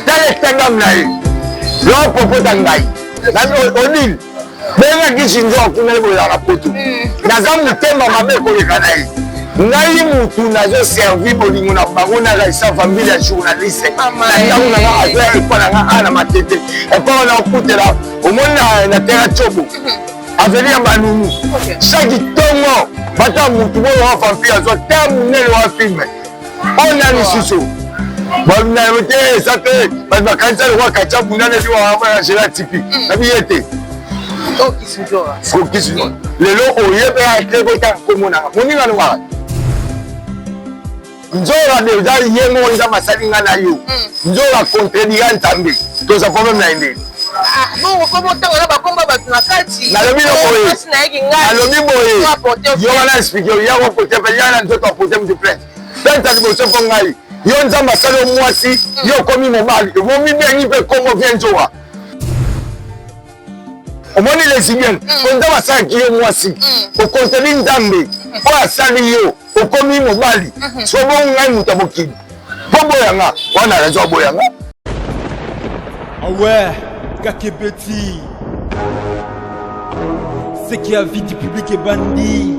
Tala etangam na ye yo popota ngai odile benga kisinzo kuna ye boyaka na poto naza motema mabe koleka na ye. Ngai mutu nazo servi bolingo na bango na Raissa Vambili ya journaliste na ntango na nga azoya epa na nga a na matete epa wana okutela omoni na terrain Tshobo, avenue ya Banunu, chaque ntongo bata mutu oyo wa vampire azwa ta monene wa filme oyo na lisusu balunano te eza te bato bakanisa lokwa katia bunana ebi wamana gela tipi nabi ye te kokisi lelo oye mpe ake kotanga komonaka moninga nongaka nzoka deja ye moko Nzambe asali nga na yo. Nzoka contredira Nzambe, toza problème na ye ndeni. Bongo kombo ntango na bakombo bato na kati. Nalobi no boye, nalobi boye, yo wana explique yo yako porte mpe ya na nzoto aporte mutu plainte, plainte ya liboso mpo ngai yo Nzambe asali yo mwasi, yo okomi mobali, omibengi mpe kombo vie nzoka omoni lesbienne po Nzambe asalaki yo mwasi, okonteli Nzambe oyo asali yo, okomi mobali. So bongo ngai moto ya mokili mpo boyanga wana raison aboyanga. Ah ouais, Kakebeti. Ce qui a vie du public est bandit.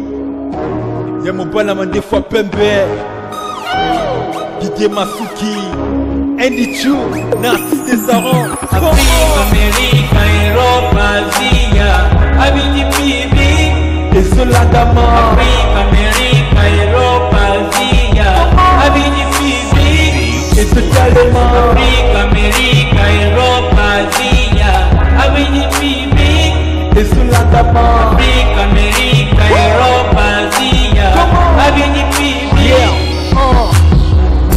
Ya mobala mandefu pembe. Didier Masuki. Andy Chu. Narcisse Desaron. Afrique, Amérique, Europe, Asia, Avis du public, Ezolandama. Afrique, Amérique, Europe, Asia, Avis du public, Ezotalema. Afrique, Amérique, Europe, Asia, Avis du public, Ezolandama. Afrique, Amérique, Europe, Asia, Avis du public. Yeah.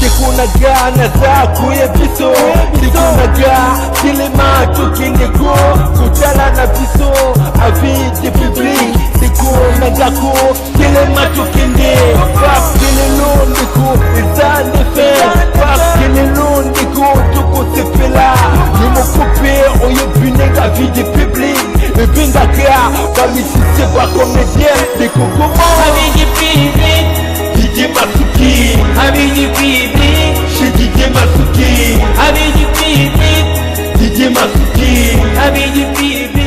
Ndeko na ga naza koya biso, ndeko na ga telema tokende ko kotala na biso avis de public. Ndeko na gako telema tokende parce que lelo ndeko eza nde fin, parce que lelo ndeko tokosepela yo moko mpe oyebi ndenge avis de public ebengaka bamusicien, bacomédien, ndeko koma. Avis du public, Didier Masuki. Avis du public, chez Didier Masuki. Avis du public, Didier Masuki. Avis du public.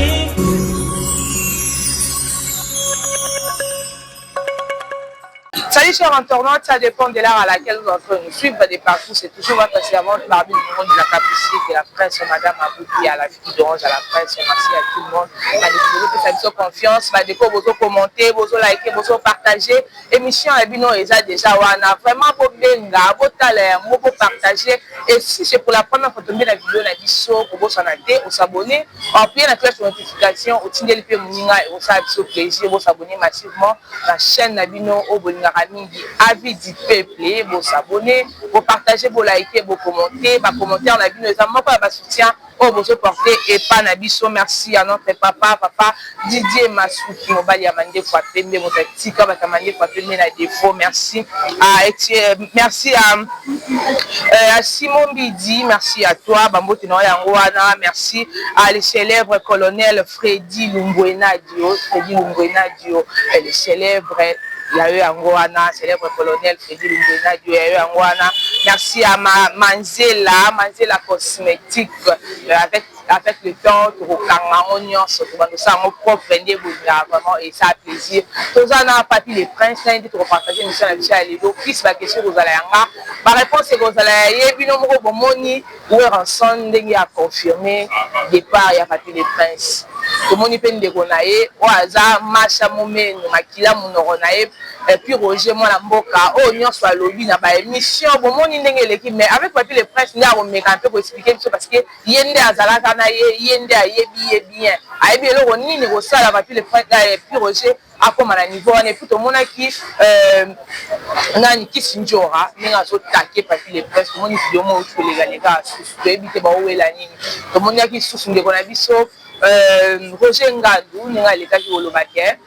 Salut chers internautes, ça dépend de l'heure à laquelle vous êtes en train de nous suivre de partout. C'est toujours votre servante parmi le monde de la capucine, de la presse, Madame Abouti, à la fille d'Orange, à la presse. Merci à tout le monde. Bandeko, confiance, bandeko, vous commenter, vous liker, vous partager. Émission ya bino eza déjà wana. Vraiment, bobenga, botala yango, bopartager. Et si c'est pour la première fois tomber la vidéo na biso, kobosana te, os'abonner, appuyer na cloche de notification, otindeli mpe moninga, ekosala biso plaisir. Bos'abonner massivement na chaîne na bino oyo bolingaka mingi, Avis du peuple. Bos'abonner, bopartager, boliker, bocommenter. Bacommentaire na bino eza moko ya basoutien oyo bozoporte epa na biso. Merci à notre papa, papa Didier Masuki, mobali ya mandefu ya pembe, moto atika bato ya mandefu ya pembe na défaut. Merci à Etienne, merci à Simon Bidi, merci à toi, bambote na yango wana. Merci à le célèbre colonel Freddy Lumbwenadio, Freddy Lumbwenadio, le célèbre ya yo yango wana, célèbre colonel Freddy Lumbwenadio ya yo yango wana. Merci à ma Manzela, Manzela Cosmétique, avec le temps tokokanga yango nyonso, tobanda osala yango propre nde bolingaka. Vraiment esa plaisir. Toza na Papi le Prince na ye nde tokopartage émission na biso ya lelo. Plus baquestion ekozala yanga, baréponse ekozala ya ye. Bino moko bomoni Werrason ndenge ya confirme départ ya Papi le Prince. Tomoni mpe ndeko na ye oyo aza Masha Momeno makila monoko na ye, puis Roger mwana mboka oyo nyonso alobi na baémission, bomoni ndenge eleki. Mais avec Papi le Prince nde akomeka mpe koexpliquer biso, parce que ye nde azalaka na ye, ye nde ayebi ye bien, ayebi eloko nini kosala Papi le Prince, puis Roger akóma na niveau wana. Et puis tomonaki nani, Kisi Njora, ndenge azotake Papi le Prince. Tomoni video moko euti kolekaleka susu, toyebi te baowela nini. Tomonaki susu ndeko na biso Roger Ngandu ndenge alekaki koloba ke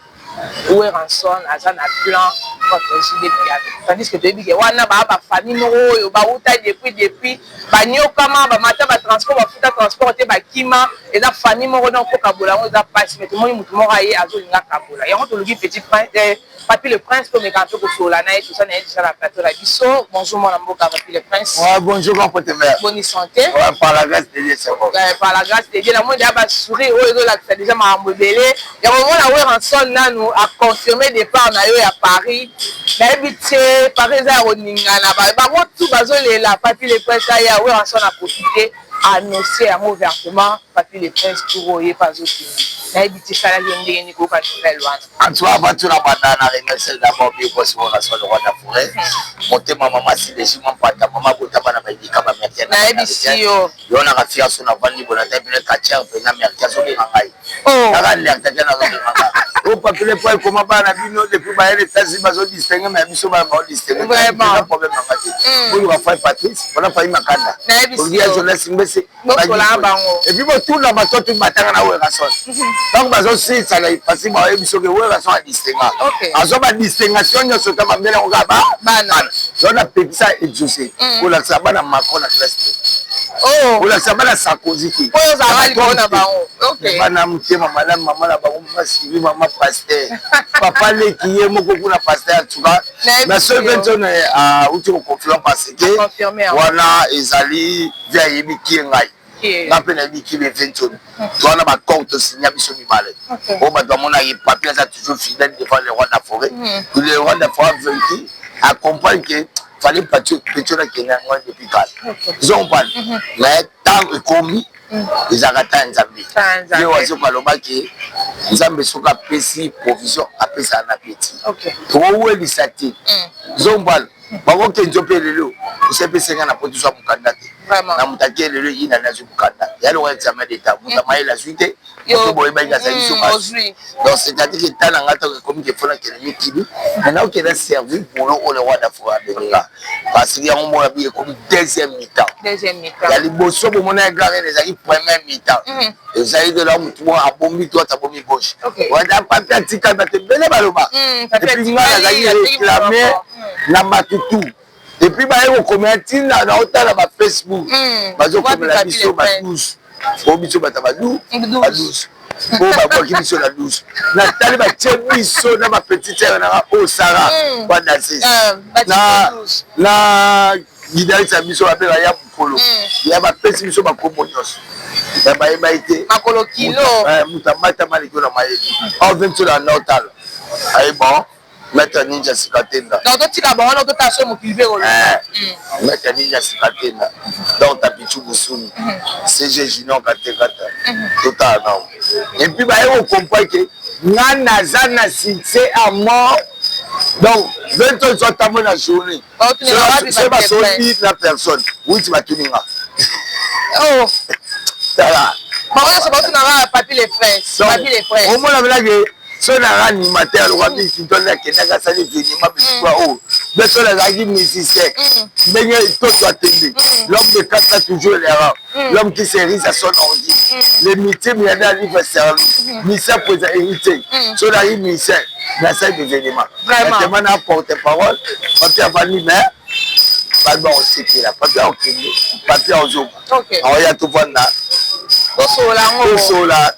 Werrason aza na plan contre JB Mpiana, tandis que toyebi ke wana baa bafamille moko oyo bauta depuis banyokama, bamata batransport, bafuta transport te, bakima. akima. Eza famille moko, donc kokabola yango eza mpasi, mais tomoni motu moko aye azolinga kabola yango. Toluki petit prince, Papi le Prince, tomeka mpe kosolola na ye. Toza na ye déjà na plateau na biso. Bonjour mwana mboka Papi le Prince. Ouais, bonjour grand mère. Bonne santé? Ouais, par la grâce de Dieu, c'est bon. Ouais, par la grâce de Dieu. Namoni deja basourire oyo ezolakisa déjà makambo ebele ya komona. Werrason nanu aconfirme départ na yo ya Paris. Nayebi te, Paris eza ya koningana, bango tu bazolela Papi le Prince aya. Werrason aprofite annonce yango ouvertement. Papi le Prince, tour oyo ye mpe azokende, nayebi te esalaki yo ndenge nini koyoka nouvelle wana? En tout cas, avant tout, na banda na remercier d'abord bien boss Werrason, le roi de la forêt. Motema mama Sideji Mampata, mama botama na baidika ba américaine. Nayebisi yo. Yo na kafia so na vandi bona ta bino quartier mpenza américain azobenga ngai. Kaka américain azobenga ngai. O Papi le Prince, koma bana bino depuis bayele États-Unis bazodistingue, mais biso bana baodistingue. Vraiment. Problème na ngai te. Boluka Fai Patrice, mpona Fai Makanda. Nayebisi Oluki ya yo. Jonas Mbese. Bosola bango. Et puis botuna bato tu batanga na Werrason. Ntango bazosilisa na pasi, bayebi soki Werrason adistinga. Azwa badistingation nyonso ta bambele yango kaka bana. So napekisa exaucé kolakisa bana Macron na classe te, kolakisa bana Sarkozy te. Oyo ozalaka likolo na bango. Bana motema malamu, mama na bango, mama Sylvie, mama pasteur, papa leki ye moko kuna pasteur. En tout cas, na soki mpe nzono auti koconfirme, parce que Confirme yango. Wana ezali vi ayebi kie ngai, nga mpe nayebi ki le ventoni to wana baaccord tosinya biso mibale. Oyo bato bamonaki, Papi aza toujours fidèle devant le roi de la forêt. Le roi de la forêt vaincu a comprendre que fallait petio nakende yango depuis kala, ozo comprendre. Mais ntango ekomi, ezalaka ta ya Nzambe. Ye wazoka alobaki Nzambe soki apesi provision, apesaka na peti, tokowelisa te, ozo comprendre. Bakokenzo mpe lelo osepesenga na poto zwa mokanda te na moto ake lelo eyina nazwi mokanda ya longa examen d'état, moto amayele azwi te, moto boyebaki azali so Ozwi. Donc c'est-à-dire que ta na nga ntango ekomi ke fona kende mikili, maintenant okende servir boulot oyo le roi d'Afrique abenga, parce que yango mona bi ekomi deuxième mi-temps. Deuxième mi-temps. Ya liboso bomona ya grand ezalaki première mi-temps, ezali de la motu moko abombi droite, abomi gauche. Wana Papi atikali, bato ebele baloba. Papi et puis nga atikali, nazalaki ateki réclame monoko. Na bato tout, et puis baye kokomela ntina na otala ba Facebook, bazokomela Wapi biso Papi le ba 12 po biso bato ba 12. Ba 12 po babwaki biso na 12. Natali batie biso na bapetite sere nanga oyo Sara badanseuse Batie na 12. Na guitariste ya biso babengaka ya mokolo ya bapesi biso bakombo nyonso ya bayeba te. Makolo kilo. Moto amatama likolo na mayele awa mpe biso na otala aye bon, maître Ninja Sikatenda. Donc totika bango wana, totala so mokili mpe koloba. Maître Ninja Sikatenda, donc Tapichu Busuni, CG Junior Katekata, totala nao. Et puis baye kocomprendre ke nga naza na succès à mort. Donc 20 ans so atambo na journée, soki basoli na personne wuti batuni nga. Oh. Tala. Bango nyonso batunaka Papi le Prince, Papi le Prince. Omona melake so nanga animateur lokwa bikinto akendaki asali événement bisika oyo mpe so nazalaki musicien ndenge toto atembe, l'homme de kata, toujours l'erreur, l'homme qui se rise à son ordi, le métier milliardaire livre servi musicien président héritier. So nazalaki musicien, nasali événement natema na porte parole Papi avandi, mais bato bakosepela. Papi akokende, Papi azonga, aoya tovanda. Tosola yango. Tosola.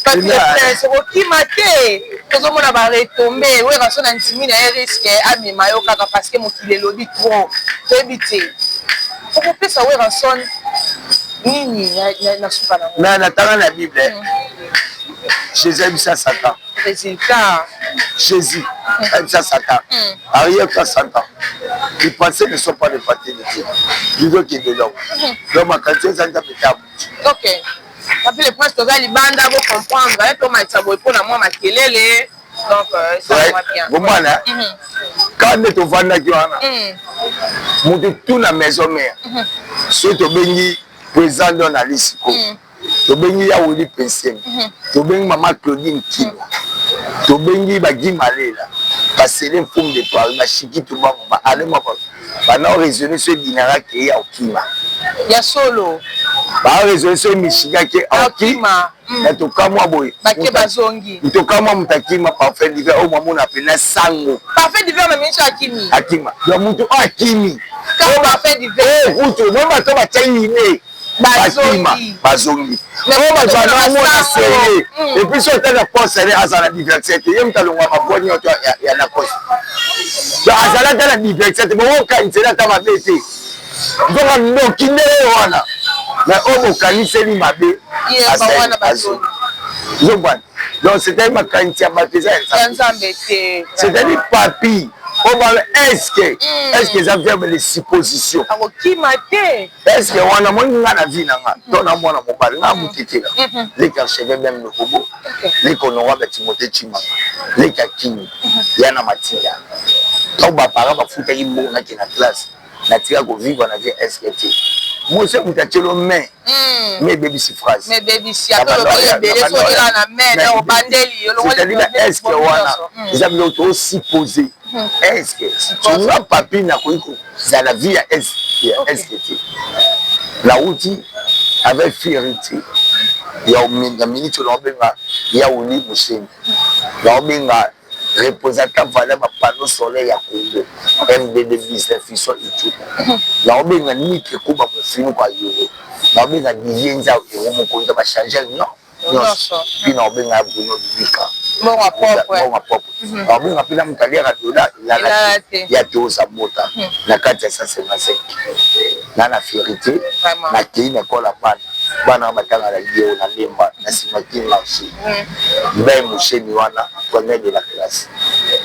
Papi le Prince, okokima te, tozomona baretombées. Werrason na ndimi na ye risque amema yo kaka parce que mokili elobi trop. Toyebi te okopesa Werrason nini na suka nango. Mais natanga na Bible, Jésus ayebisa Satan. Résultat. Jésus ayebisa Satan: arrière toi Satan, les pensées ne sont pas les pensées de Dieu, plutôt que de l'homme. Donc makanisi eza Nzambe te. Ok, Papi le Prince, toza libanda, bocomprendre ye, tomatisa boye mpona mwa makelele. Donc ça va bien. Bomwana ka nde tovandaki wana, motu tu na maison mère, soki tobengi président don alisiko, tobengi ya Wili Pensem, tobengi mama Claudine Kino, tobengi bagi Malela, basele Mfumu de Paris, bashiki tubango baalema bana oraisonne so ebinaka ke ya okima. Ya solo. Baaraisonne so emishika ke okima. Na tokamwa boye. Bake bazongi. Tokamwa moto akima, Parfait d'hiver oyo mwamona pena sango. Parfait d'hiver na minso akimi. Akima, donc moto oyo akimi Parfait d'hiver. Kutu mo bato batia ine. Bakima, bazongi. Oyo bazala na mona sérieux. Et puis soki otali na poste ne azala na divertisseur te. Ye moto alongwa mabwa nyonso ya Lacoste. Donc azala ata na divertisseur te. Bongo okaniseli ata mabe te. Nzoka ndoki nde ye wana. Mais oyo bokaniseli mabe azongi. Ozomona? Donc c'est-à-dire makanisi ya bato eza ya Nzambe te. C'est-à-dire papi oyo est-ce que eza verbe de supposition? Akokima te. Est-ce que wana moni nga na vie na nga to na mwana mobali nga mutetela leki archevêque Bem Lobobo, leki honorable Timothée Tshimanga, leki Akimi ya na Matinda, ntango ba parents bafutaki mbongo nakende na classe, natika kovivre na vie est-ce que te mose moto atielo main mais ebebisi phrase, c'est-à-dire est-ce que wana eza biloko tosuppose? Est-ce que nga papi nakoki kozala vie ya est-ce que te? Nauti avec fierté ya minute oyo naobenga Yaouli Museni, naobenga représentant valeur ba panneau solaire ya Congo, MDD Business Fiso Itu, naobenga Nike Kuba Mofinuko Ayolo, naobenga Didier Nzau Ero mokonzi ya ba changeur non nyonso, puis naobenga Bruno Bibika mbongo propre, naobenga mpe na moto aliaka dola elala te ya toza bota na kati ya 155 na fierté. Nakei na ekole ya bana, bana batanga na Lieo na Lemba na nsima Kin Marché. Mbe Mosheni wana premier de la classe,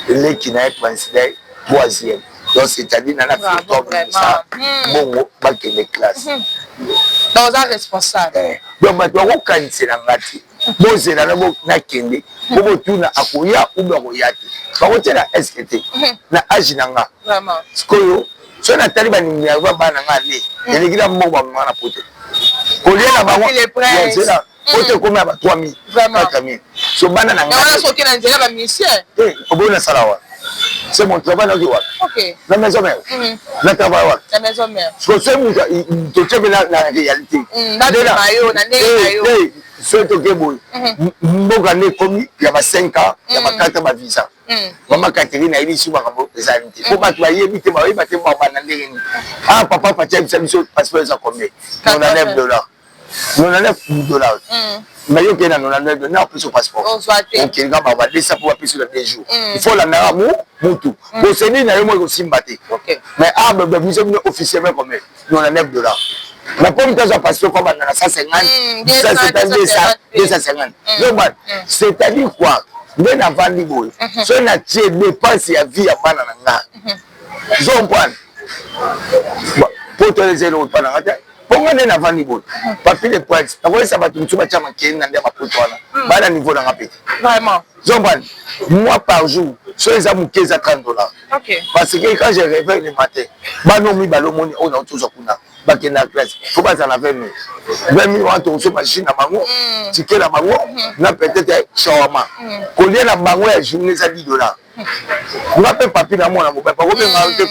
leki na ye principal troisième. Donc c'est-à-dire na fierté obimisa mbongo bakende classe. Donc oza responsable. Donc bato bakokanisela nga te. Bozela nakende po botuna akoya ube akoya te. Bakotiela est-ce te na age na nga sikoyo? Soki natali banimero ya bana nga, ale eleki na mbongo bamema na poto kolia na bango, poto ekomi ya ba 3000, 4000. So bana na nga oboyi nasala wana, c'est mon travail. Nayoki wapi? Na maison mère na travail wapi? Soki moto totie mpe na réalité, soki toke boye, mboka nde ekomi ya ba 5 ans, ya ba 4 ans, bavisa. Mama Catherine ayebi su makambo ezali te, po bato bayebi te, bayeba te bana ndenge nini. Ah, papa Fatia ayebisa biso passeport eza combien? 99 dollars, 99 dollars. Mais yo okende na 99 dollars na opesa passeport, okende kaka badesa mpo bapesi na 2 jours. Il faut olandaka mu mutu procédure na yo moko ekosimba te. Mais ah, biso bino officiellement combien? 99 dollars. Mais mpo moto azwa passeport, po abanda na 150, 270, 250. Donc c'est-à-dire quoi? Nde navandi boye, soki natie dépense ya vie ya bana na nga, zo comprendre, po to eza eloko epa na nga te. Mpo nga nde navandi boye, papi le prince, nakoyesa bato mosusu batya makeli na nde ya bapoto wana baa na niveau na nga mpe te. Zo comprendre, moi par jour, so eza moke, eza 30 dollars, parce que quand je réveille le matin, bana mibale omoni oyo nauti ozwa kuna, bakende na classe, fo bazala na 20 000. 20 000 wana tokosomba jus na bango, ticket na bango, na peut-être shawarma. Kolia na bango ya journée eza 10 dollars. Nga mpe papi na mwana mobali, bakobenga te,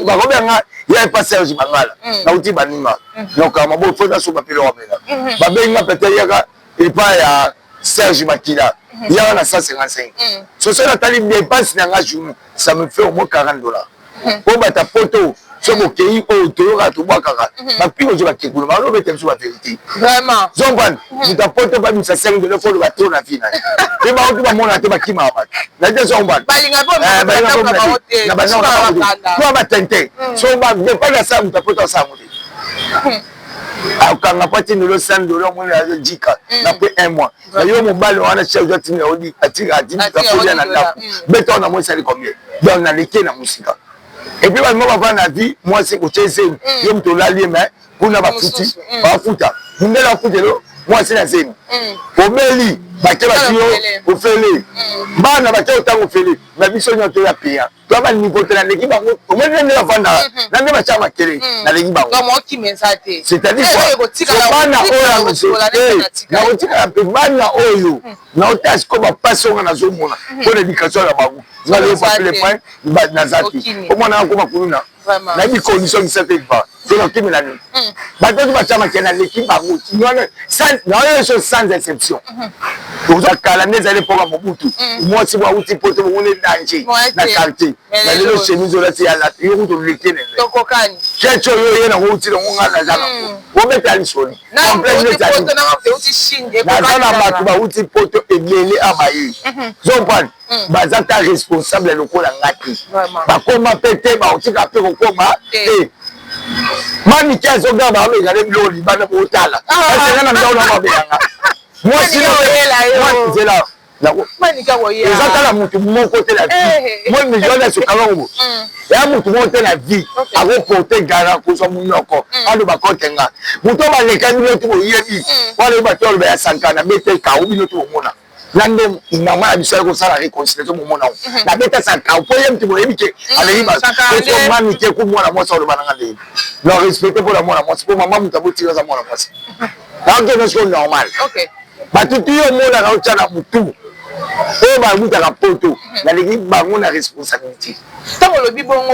bakobenga ya epa Serge Bangala, nauti baninga nokama mabo, fo nasomba mpe eloko amela. Babengi nga peut-être yaka epa ya Serge Makila, yaka na 155. Soso natali dépense na nga journée, ça me fait au moins 40 dollars. Po bata poto, so bokei oyo toyokaka, tobwakaka bapiki, ozwi bakekuna balobeta biso bavérité. Zompane moto apoto babimisa 5 dollars, fo oloba to na vie na ye mpe baoki bamona te, bakimaka bato na te. Zompane na bandako batente, so badépendre asala moto apoto asango te, akanga po atindelo 100 dollars, omoni azojika na pe un mois na yo. Mobali wana chaque jour atindela, atika atindika kolia na ndako, beta wana moi esali combien? Donc naleki na mosika. Et puis balingo bavanda na vie, mwasi kotie zemi, yo moto olali ye, mais kuna bafuti, bafuta mundele, afutelo mwasi na zemi, obeli, bake bati yo ofele, bana bake otanga ofele. Mais biso nyonso toya paya, toya baniveau te. Naleki bango, omoni nde bavandaka na nde batya makele, naleki bango. C'est-à-dire bana oyo nakotikala mpe bana oyo naotala sikoyo, bapasi onga nazomona mpo na éducation na bango. Nga lelo papi le prince naza te, omwana akoma kuluna, nayebi condition kisasa epa te, nakimela nini? Bato oyo batya makele, naleki bango naoyo so sans exception. Oza kala nde ezali epoka Mobutu. Mwasi bo awuti poto bongo nde danger na quartier. Na lelo chemise olati ya lati yo kutu oleki na ngai. Tokokani. Ketch oyo oye nango outi nango ngai naza nango. Obeta lisoni. Complexe neti ya nini? Naza na bato bawuti poto ebele awa baye. Ozo comprendre? Baza ata responsable lokola nga te. Bakoma pe te, bakotika pe kokoma te. Manike azoga baameka nde biloko libanda botala. Ese nga na ndako na babeyanga. Mwasi nzela eza kaka mutu moko te na vie. Moi million sokanga ngo. Ya mutu moko te na vie akoporte gara kozwa munoko aloba contre nga. Mutu oyo baleka bino tu boyebi. Wana oyeba te oloba ya Sankara bete kau bino tu bomona. Na nde mama na biso aye kosala réconciliation bomona ngo. Nabeta Sankara po ye mutu boyebi ke aleki bato. Mami te ku mwana mwasi aloba na nga ndenge. Na respecte mpo na mwana mwasi po mama mutu abotika aza mwana mwasi. Nakokende sikoyo normal. Bato tu yo omonaka otya na mutu oyo bawutaka poto naleki bango na responsabilité. Ntango olobi bongo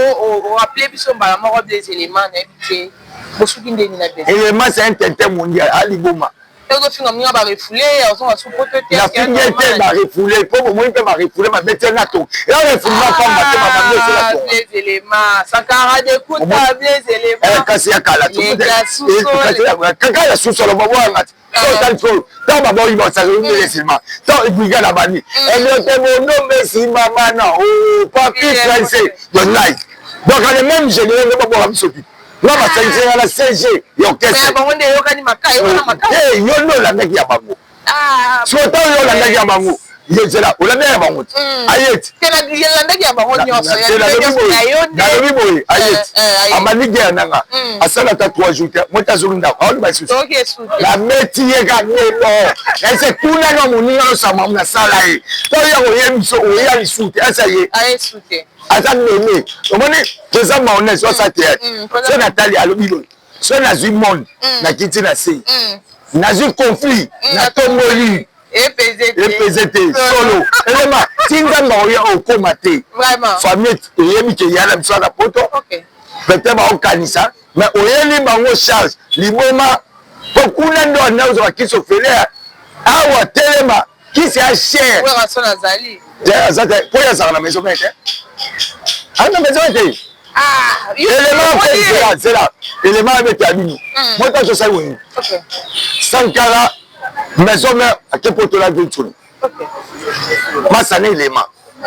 orappele biso mbala moko des éléments nayebi te bosuki ndeni na des éléments. C'est un tintin mondial aliboma. Ozofinga moninga barefoule ozonga su poto te. Nafingi ye te barefoule mpo bomoni mpe barefoule babeti ye na to ya refoulement pamba te babandi osala tonga. Blaise Elema Sankara de Kuta Blaise Elema kasi ya kala kaka ya susolo babwanga te so otali sikoyo ntango baboyi basaka mbele nsima ntango brigade abandi eliote bondombe nsima bana papi français de ngai donc le même généraux nde babwaka biso te nga basangisi nga na CG ya orchestre. Bango nde eyokani makasi, eyokana makasi. Te yo nde olandaki ya bango. Sikoyo ntango yo olandaki ya bango ye zela olandaki ya bango te aye ti. Te nalandaki ya bango nyonso. Nalobi boye aye ti abandi guerre na nga asala ata 3 jours te moi te azongi ndako aoloba lisusu nabeti ye ka debo ese kuna na moninga nosama nasala ye to ya koyebi biso oya lisusu te ese ye aza meme omoni toza maonese osa théâtre so natali alobi boye so nazwi monde nakiti na se nazwi conflit natomboli epeze te solo elema ti nzambe akoya okoma te famille eyebi ke ya na biso na poto peut-être baokanisa mais oyeli bango charge liboma po kuna nde wana ozwa bakisi ofele awa telema kisi ya cher aza te po ye azalaka na maison mère te aza na maison mère te elema mpe zela zela elema abeta bino moto azosali wenge Sankara maison mère ake potola vinsoni masana elema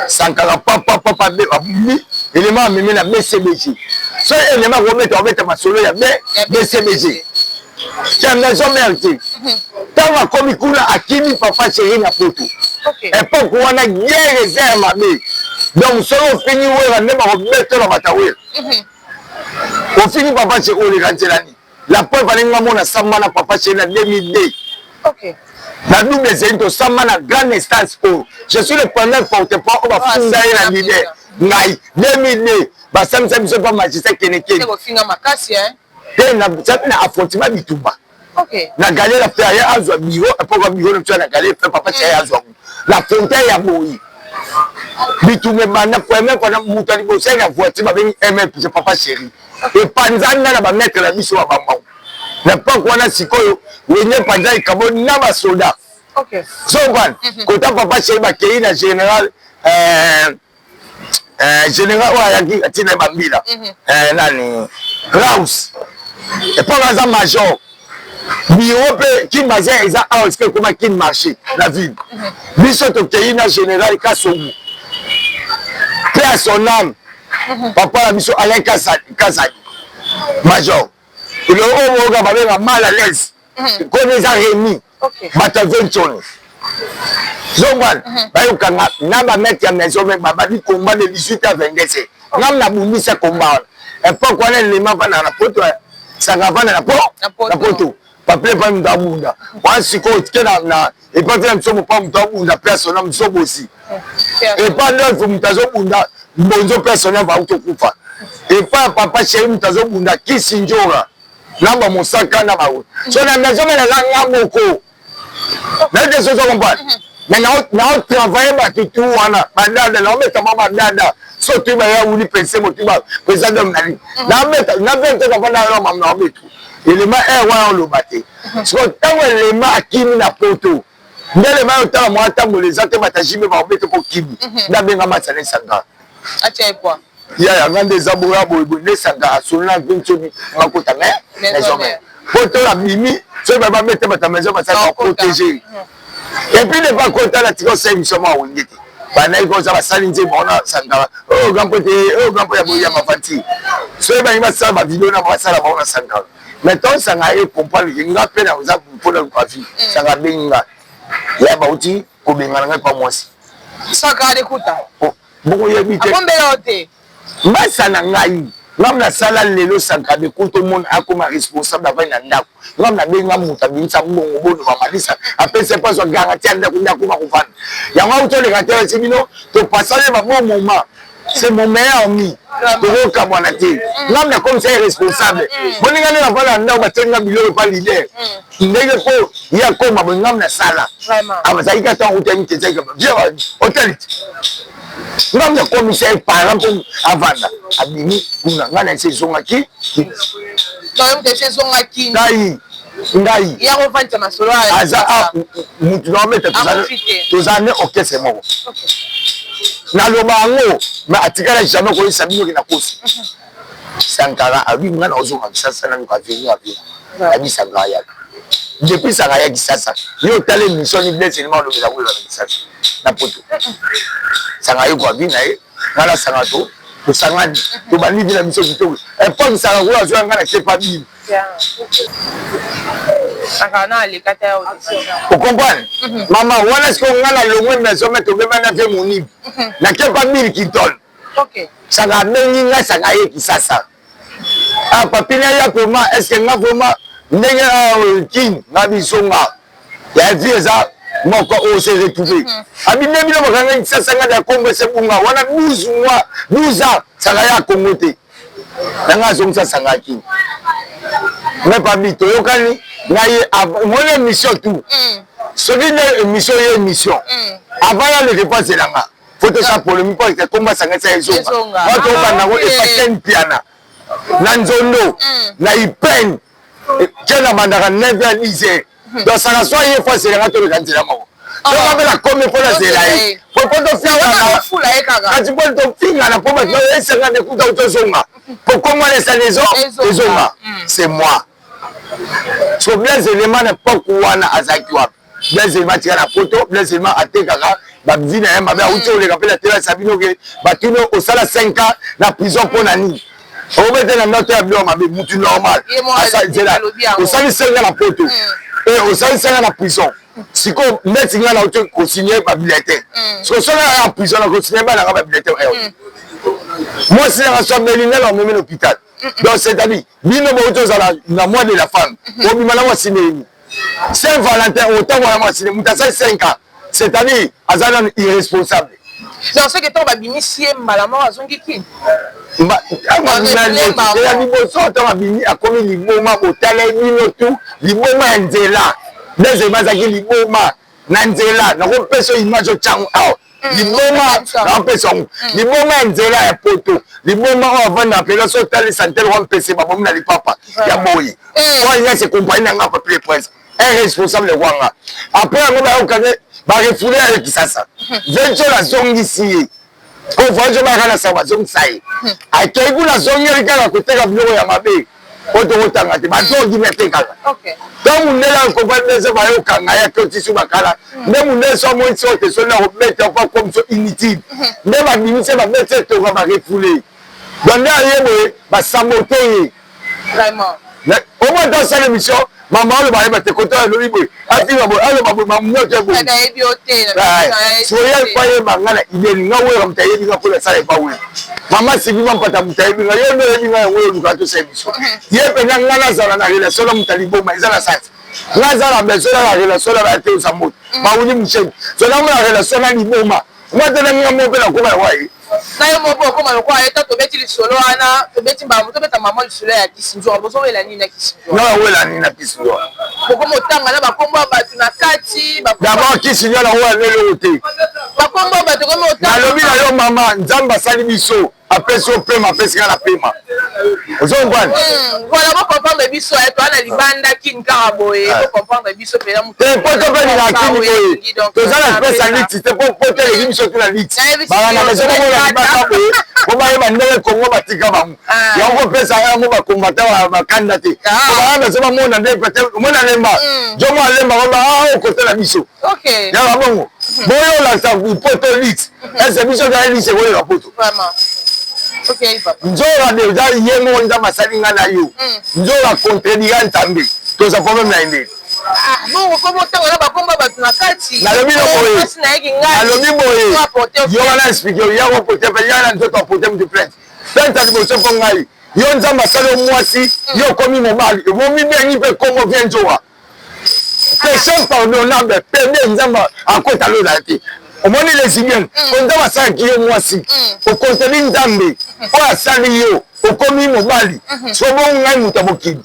Sankara papa papa abimi elema amemi na BCBG soki elema akobeta akobeta masolo ya BCBG ya maison mère te. Ntango akomi kuna akimi papa chéri na poto epoque wana guerre eza ya mabe donc soki ofingi Wera nde bakobetola bata Wera ofingi papa chéri oleka nzela nini? La preuve alingi ngamona samba na papa chéri na 2002 na double zeli tosamba na grande instance oyo je suis le premier porte-parole oyo bafunda ye na leader ngai 2002 basambisa biso pa magistrat kenekeni te na affrontement bitumba na galela pe aye azwa bureau epoka bureau na biso na galela pe papa chéri azwa na frontière ya boyi bitumba ebanda première fois na moto ya liboso ya voiture babengi mm papa chéri epanzani na na bamaître na biso ya bambango na epoque wana sikoyo wenge epanza ekabo na basoda so comprendre kota papa chéri bakei na général général oyo ayaki atina ye bambila nani Raus epoque aza major bureau mpe kin bazin eza awa esika ekoma kin marché na ville biso tokei na général Kasongo mpe à son âme papa na biso Alain Kazadi major eloko oyo boyoka babenga mal à l'aise kono eza Remi bato ya Ventoni zongwana bayokanga na bamaître ya maison me babandi combat de 18 à 22 heures ngam nabundisa combat wana epoque wana elema avandaka na poto sanga avanda na poto papier epai moto abunda wana sikoyo tike na epai na biso mopa moto abunda place wana moso bosi epai ndofu moto azobunda mbonzo place wana vauti okufa epai ya papa chéri moto azobunda kisi njora na bamosaka na ba so na maison mère naza nga moko nayebi te soki comprendre mais nao travaille bato tu wana badada naobeta mwa badada so tu baya wuli pense motu ba président dom nani nabeta nabeta kafanda na mamu naobetu elema air wana oloba te siko ntango elema akimi na poto. Ndele bayo otala mwa atambola eza te bata jibe bakobete mpo kimi nde abenga matisa na esanga atia ye poids. Yaya nga nde eza boya boye boye nde sanga asolo na vinsomi bakota me maison mère po to abimi soki ba babeta bata maison basali ba protéger et puis ne pas kota na tika osala émission mwa wenge te bandaki koza basali nzembo wana sankara oyo grand pote oyo grand pote ya boye ya mavanti soki bangi basala bavideo na basala bango na sankara mais ntango sanga ye comprendre ke nga mpe naza mpona luka vie sanga abengi nga ya bauti kobengana ngai pa mwasi sankara dekuta Bongo oyebi te. Abombela yo te. Mbasa na ngai ngam nasala lelo sankara kutu omona akoma responsable avandi na ndako ngam nabenga moto abimisa mbongo bono bamalisa apesa ye mpo azwa garantie ya ndako nde akoma kovanda yango auti oleka te ayebisi bino topasani ba bon moment c'est mon meilleur ami tokokabwana te ngam nakomisa ye responsable boninga nde navanda na ndako batiaki nga biloko epa leader ndenge mpo ye akoma boye ngam nasala azalaki kaka ntango utaki mitezaki hotel te ngam nakomisa ye parent mpo avanda abimi kuna ngai na esi ezongaki ngai ngai aza mutu na obeta toza ne orchestre moko naloba yango mais atikala jamais koyebisa bino ke nakosi Sankara alobi nga nakozonga Kisasa naluka avenir avenir nabi Sankara yaka depuis Sankara ya Kisasa yo otala émission ni Blaise Elima olobela koyeba na Kisasa na poto Sankara ye kwa vie na ye nga na Sankara to tosangani tobandi vie na biso kitoko epoque Sankara koyo azwa nga na kepa bino ocomprendre mama wana sikoyo nga na longwe maison me tobebani na vie monibe na kepa bill Clinton Saka abengi nga saka aye kisasa ah papi na ya vraiment est ce que nga vraiment ndenge ah, kin nga bizonga ya vie eza moko oyo se retrouver mhm. abi nde bino bakanga kisasa nga ya kombo ese bunga wana 12 mois 12 ans saka ya kongo te na nga azongisa sanga ya kin mais papi toyokani na ye moni émission tout mm. soki nde émission ye émission mm. avant ya leke mpo azelanga faut tosala polémique mpo ete kombo asangisa ezonga wato obanda yango epa ken piana na nzondo mm. na ipene ken abandaka 9 h 10 heures hmm. donc saka so aye fo azelanga toleka nzela moko soki mpe nakomi mpo nazela ye po tofingana kasi mpo tofingana mpo bato esanga nde kuta tozonga po kombo wana esali ezonga c'est moi so Blaise Elema na epoque wana azalaki wapi? Blaise Elema atika na poto, Blaise Elema atekaka ba vie na ye mabe, awuti koleka mpe na tele ayebisa bino ke batuni yo osala 5 ans na prison mpo na nini? Obete na ndoto ya biloko mabe, mutu normal zela osali 5 ans na poto e osali 5 ans na prison sikoyo neti ngai nauti kosigne ba bulletin sikoyo soki naya na prison nakosigne bana nga ba bulletin mwasi nanga so abeli ngai nakomemi na hôpital donc c'est à dire bino bouti ozala na mois de la femme mhm. obima na mwasi ndenge saint valentin otambola na mwasi moto asali 5 ans c'est à dire aza nanu irresponsable. Donc soki ntango babimisi ye mbala moko azongi kini ya liboso ntango abimi akomi liboma botala ye bino tu liboma ya nzela deuxième azalaki liboma na nzela nakopesa image otyango awa mm, liboma napesa yango mm. liboma ya nzela ya poto liboma oyo avanda mpela so otali santel wa mpese babomi na lipapa ya boye eh. oyo nyasi kompani na nga papier prince un responsable kwanga après yango bayokane barefoule ya kisasa venco nazongisi ye po voyage bayaka na sango bazongisa ye akei kuna azongeli kaka koteka biloko ya mabe oyo tokotanga te bazongi atekaka ntango mundele akovalidese bayokanga ye akotisi bakala nde mundele so amoni so te soni akobeta po akomi so inutile nde babimisi babeti etonga barefoule donc nde aye boye basabote ye Vraiment. Au moins dans cette émission, maman aloba ayeba te koto alobi boye afinga boye aloba boye mamunoto ya boye nayebi yo te soya epa yeba nga na ideni nga wera moto ayebi nga mpo nasala epa wera mama sibi mampata moto ayebi nga yo nde oyebi nga yango oyo olukaka tosala émission ye mpenza nga nazala na relation na moto ya liboma eza na sati nga aza na besoin na relation na baya te oza moto bawuli mosheni so namona relation na liboma nga te na nga moko mpe nakoma yango aye Na yo moko okoma lokola ye tango tobeti lisolo wana tobeti mbala tobeta mama lisolo ya Kisindjora bozowela nini na Kisindjora? Nga nawela nini na Kisindjora? Bokoma otanga na bakombo ya bato na kati. D'abord Kisindjora nawela nde eloko te. Bakombo ya bato ekomi otanga. Nalobi na yo mama Nzambe asali biso apesi yo pema apesi nga na pema. Ozo comprendre? Voilà bo comprendre biso toa na libanda. Libanda kin kaka boye, Ah. faut comprendre biso mpenza moto. Te, poto mpe lingaka kini boye. Donc, Toza na na espèce ya pesa. liti te, po poto eleki biso tu na liti. Nayebisi Bala na yo, maison bomona tobeta. libanda boye, po bayeba ndenge Congo batika bango. Ah. Yango kopesa yango bakombata bakanda te. Ah. Po bala maison bamona nde peut-être omona lemba. Jomo alemba ba ah okotela biso. Ok. Yaka bongo. Boyo olakisa poto liti. Est-ce biso tozali liti ekoyeba poto? Vraiment. Ok, papa. Nzoka deja ye moko Nzambe asali nga na yo. Nzoka contredira Nzambe. Toza problème na ye nde. Ah, bongo kombo ntango na bakombo ya bato na kati. Nalobi na boye. Mwasi na ye kingai. Nalobi boye. To apporter Yo wana explique yo ya ko porter ya na nzoto aporter mutu plainte. Plainte ya liboso mpo ngai. Yo Nzambe asali yo mwasi, yo okomi mobali. Omibengi mpe kombo vie nzoka. Péché pardonnable, pede Nzambe akota lola te. Omoni lesbienne, po Nzambe asalaki yo mwasi, okonteli Nzambe oyo asali yo, okomi mobali. So bongo ngai moto ya mokili.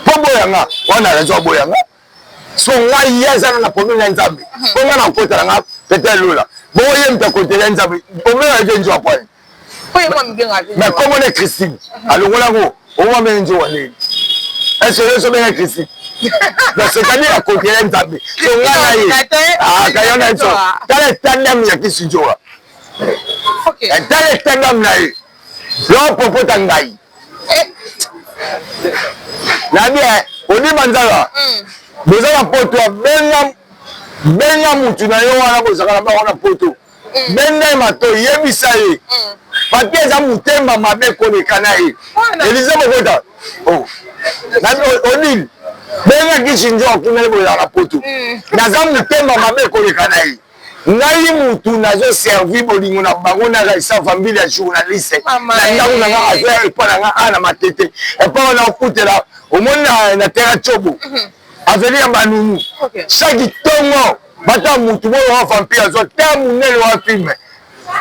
Po boyanga, wana raison aboyanga. So ngai ye aza na problème ya Nzambe. Po ngai nakota na nga peut-être lola. Bongo ye moto akotela Nzambe. Omela ye nzoka kwani. Po ye mwa mibenga vie. Mais kombo ne Christine, alongola ngo, omwa mene nzoka ndenge. Est-ce que yo benga Christine? Donc c'est-à-dire akotela Nzambe. So ngai na ye. Ah, kayo na nzoka. Tala etandami ya kisi nzoka. Ok. Tala etandami na ye. Yo popota ngai. Eh. Nabi odima nzala. Boza na poto benga benga mutu na yo wana bozalaka na bango na poto. Benga ye matoi, yebisa ye. Papi eza motema mabe koleka na ye. Elise Bokota. Oh. Nabi Odile. Benga kisi nzoka kuna ye bozalaka na poto. Naza motema mabe koleka na ye. Ngai mutu nazo servi bolingo na bango na Raissa Vambili ya journaliste. Na ndako na nga azoya epa na nga a na matete. Epa wana okutela omoni na, na terrain Tchobo. Avenue ya Banunu. Chaque tongo bata mutu boyo wa vampire azwa ta munene wa film.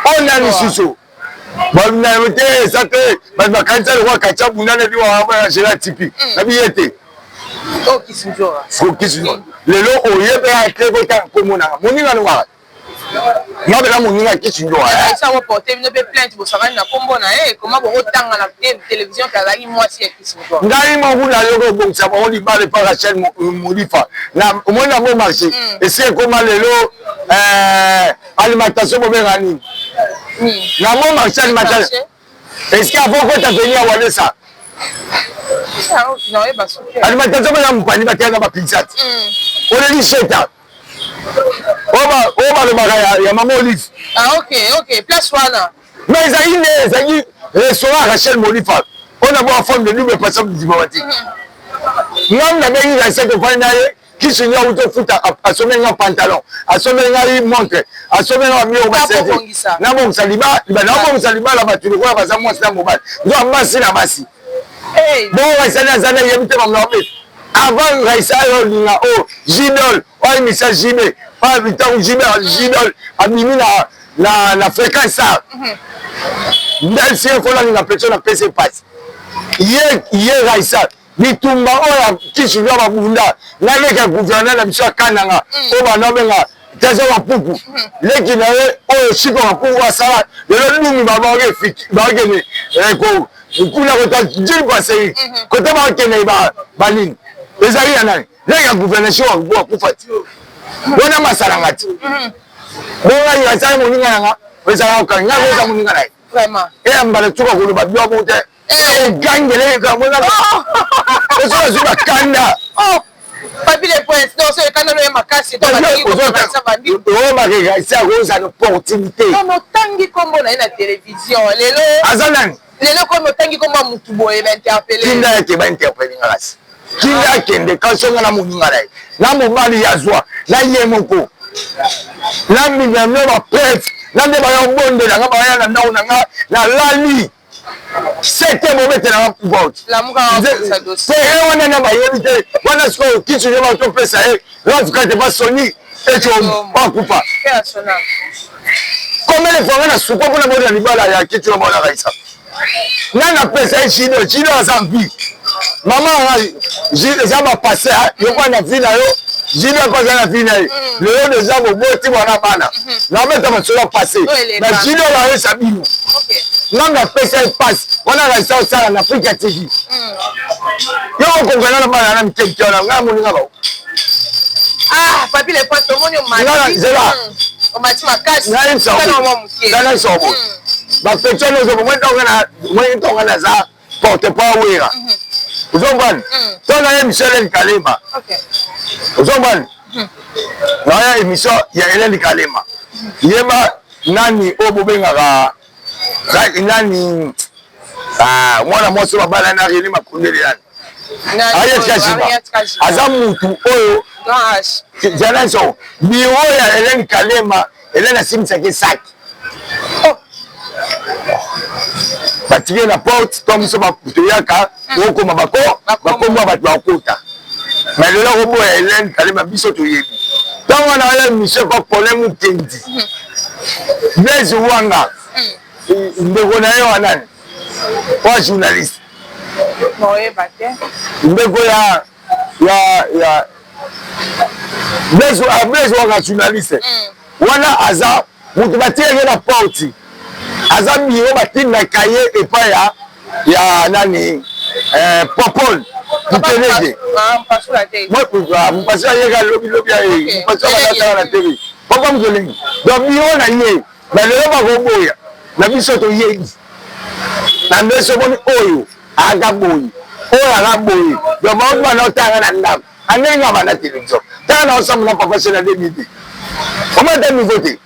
Oyo nani lisusu? Ba te eza te bato bakanisa lokola Katia Bunda na biwa wa Angela Tipi. Na biye te. Okisi lelo oye mpe ake kotanga kombo nanga moninga nongaka nga bela moninga kisi nzoka. Esa ko porter bino pe plainte bosangani na kombo na ye koma bokotanga na télévision ke azalaki mwasi ya kisi nzoka. Ngai moko nayoki kobongisa bango libala epa Rachel Modifa na omoni na bon marché esi ekoma lelo alimentation bobenga nini na bon marché alimentation est-ce que avant kota veni ya Walesa alimentation bana mopandi batia na bapizza te oleli sheta oyo balobaka ya mama Olive. Ah, ok, ok, place wana. Mais ezalaki nde ezalaki restaurant Rachel Molifa oyo na boa forme de double passable diplomatique. Ngam nabengi Rachel tofandi na ye kisi nyo auti ofuta asombeli nga pantalon, asombeli ngai montre, asombeli nga biloko basenti. Nabongisa libala, nabongisa libala bato lokola baza mwasi na mobali, nzoka basi na basi. Bongo Raissa nde aza na yebi te makambo na mabe. Avant Raissa ayo olinga o Jidol, oyo ayebisa JB, oyo ntango JB Jidol abimi na na na fréquence ça. Nde sika kola linga pecho na pese pasi. Ye ye Raissa bitumba oyo ya kisi nyo babunda na leki ya gouverneur na biso ya Kananga oyo banda benga Teza Mapuku leki na ye oyo Chico Mapuku asala lelo dumi bakende kuna kota Jules Passery kota bakende banini ezali ya nani leki ya gouverneur Chico Mapuku akufa ti wana masalanga ti bonga yo asala moninga na nga ezalaka okanga nga oza moninga na ye eya mbala tuka koloba biloko moko te ogangele ozo azwi bakanda. Papi le Prince, non, c'est kanda no ya makasi to balingi kokangisa bandi. Oyo bakekasi akozala opportunité. Non, otangi kombo na ye na télévision lelo. Aza nani? Lelo komi otangi kombo ya mutu boye ba interpeller. Tinda yake ba interpeller nga kasi. Tinda akende kasi nga na moninga na ye. Na mobali ya zwa na ye moko. Na minano ba preuve na nde baya obondela nga baya na ndako na nga nalali. Sete bobetelaka vote terrain wana na bayebi te wana sikoyo kisi nyo batopesa ye rav kate basoni eco bakufa combien de fois nga na sukwa mpona bona libala ya kiti oyo bona Raissa nga napesa ye Jido. Jido aza mpi mama ngai eza bapasse yokoa na vie na yo. Jido mpe aza na vie na ye lelo deja boboti bwana bana nabeta masolo ya passe na Jido bayesa bino. Nanga apesa ye pasi wana Raisa osala na Afrika TV. Yo okongana na bana na mike mike wana ngai moninga bao. Ah, Papi le Prince, omoni omati. Ngala zela. Omati makasi. Ngai soko. Tala mwa moke. Tala soko. Ba petio no zo mwe tonga na mwe tonga na za porte pas wera. Ozo comprendre? To na ye Michel Kalema. Okay. Ozo comprendre? Na ye émission ya Hélène Kalema. Yeba nani oyo bobengaka nani ah, mwana mwasi oyo babala na René Makondele yani Ariette Kajima aza mutu oyo janaso biro ya Hélène Kalema Hélène asimbisaki saki oh. Batiki na porte to biso toyaka okoma bako bakombo ya bato bakota mais lelo akoboya Hélène Kalema biso toyebi ntango wana aya michel pa Paulin Mukendi Blaise Wanga ndeko na ye wana oa journaliste ndeko ya Blaise Wanga journaliste wana aza mutu batiaki na porte aza biro batindaka ye epai ya nani Popol Mukelege Mupasula yeka lobi lobi ya ye Mupasula balataka na tv Papa Mukelenge donc biro na ye na lelo bakoboya na biso toyebi na nde omoni oyo aza boye oyo aza boye donc baoki bana otanga na ndako andenge nga bana télévision tanga na osamba na papa se na 2002 oma ata niveau te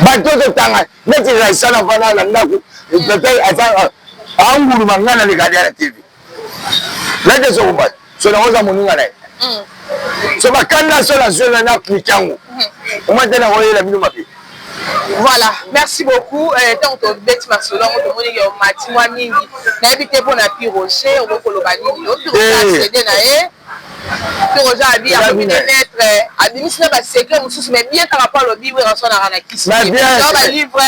bato ozotanga neti Raisa na vanda na ndako peut-être aza anguluma ngai na lekadi na tv nete sokoba so nango oza moninga na ye so bakanda so nazwi na aplike yango oma te nakoyela bino mabe. Voilà, merci beaucoup. Ntango tobeti masolo yango tomoni yo mati mwa mingi nayebi te mpo na Pi Roger okoki koloba nini yo Pi Roger acede na ye Pi Roger abi akomi ne maître abimisi na basecret mosusu mais bien kaka mpo alobi Werrason aka na kisi balivre.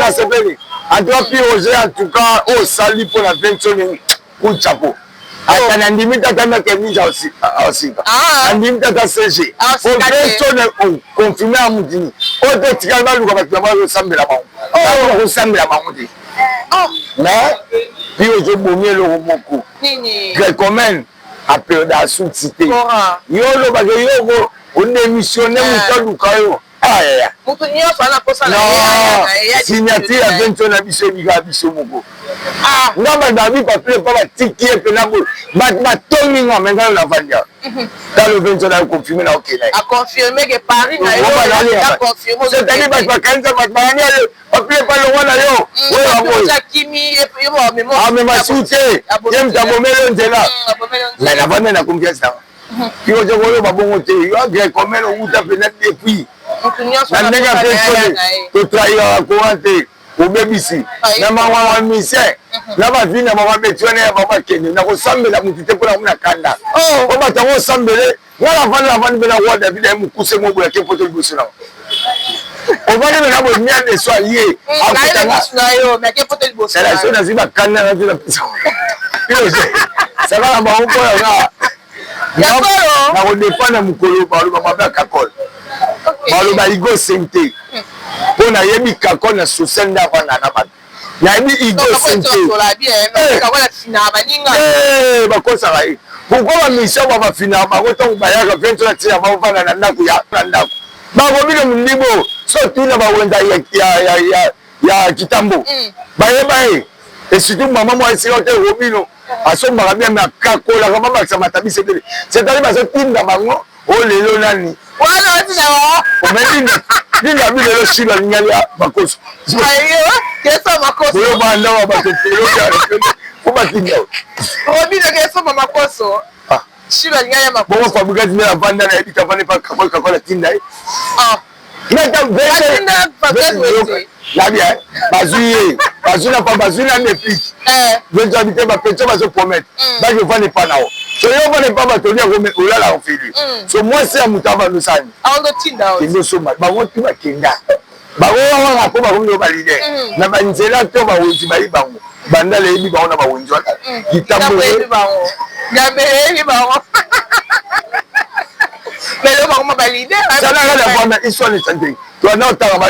Nasepeli en tout cas Pi Roger, en tout cas oyo osali mpo na Vincent, coup de chapeau. Ata nandimi tata ndake mingi osika nandimi tata CG Vincent oconfirme ya mutini oyo te tikali baluka bato na bazosambela bango bakosambela bango te mais Pi ozobomi eloko moko grecomen aperda asuti te yo olobaka yo odémissionne moto aluka yo. Aya moto nyonso ana posa na ye signature ya Vincent na biso ebikaka biso moko nga bato babi papier mpa batiki ye mpena boye bato batongi nga me ngai navandi awa talo Vincent na confirme na okenda ye aconfirme ke Paris na yo aconfirme c'est-à-dire bato bakanisa bato bayani aye papier mpa longwa na yo oyo amema su te ye moto abomeli yo nzela mais navandi na confiance nanga yo oza koloba bongo te yo agré comene owuta mpena depuis na ndenge ya pesole totrahiraka courant te obebisi na mawa misien na bavi na bango abeti wana ya bango bakende na kosambela motu te mpona komona kanda po bato yango osambele nga navandi navandi mpe na roi David aye mokuse mo boye ake poto liboso na ovandi mpe na boye miande so aye akutanga nazwi bakanda nazwi na pesa saka na bango mpo yanga nakodefendre mokolo baloba mabe ya Kakol baloba Igo Sente mpo nayebi Kakol na social nde avanda na bato nayebi Igo Sente bakosaka ye pourquoi bamission ba bafinaka bango ntango bayaka vento na tina baovanda na ndako ya na ndako bakobino mondibo so tuna bawenza ya kitambo bayeba ye et surtout mama mwa esika te Robino asombaka bien mais akakolaka babakisa matabisi ebele c'est-à-dire bazotinda bango oyo lelo nani linda bi lelo shilo alingi alia makoso oyo banda wa bato po batinda bongo Fabrikati nde avanda nayebi kavanda epa kakol kakol atinda ye nabi bazwi ye bazwi na bazwi na déplique Vincent abi te bapeto bazopromettre baki ovanda epa na yo so yo ovanda epa bato olia olala ofili so mwasi ya moto avandosani kende osomba bango ti bakenda bango wana po bakomi yo baleader na banzela to bawenzi bayi bango bandala eyebi bango na bawenzi wana kitambo eyebi bango. Salaka na bwana histoire de santé. Toana otanga ba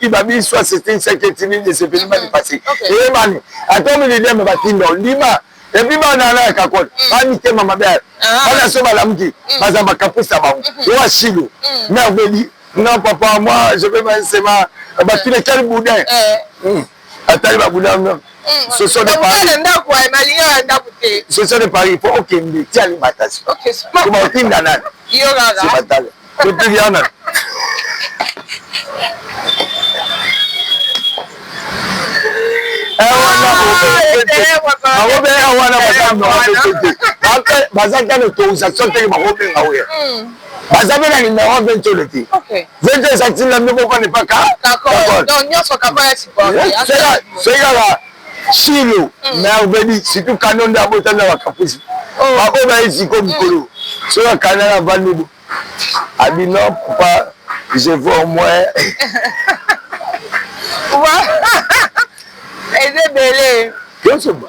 babi histoire c'est une cinquième de ce pays du passé. Eyebani ata omi leader me batinda ndima et puis bana na ya kakol ba mitema mabe bana so balamuki baza ba caprice na bango. Yo Shilo merveille non papa moi je vais ma batine quel boudin. Atali ba boudin soso de Paris soso de Paris po okende ti alimentation koma otinda nani sibatale topiki yana bakobenga wana baza baza te na autorisation teke bakobenga oyo baza mpe na numero 20 te 20 eza ntina nde bokwane paka soki kaka Shilo merveille surtout kano nde abotami na bakapusi baoyo baye siko mikolo soki akanda na vandi bo abi non papa je veux au moins eza ebele tosomba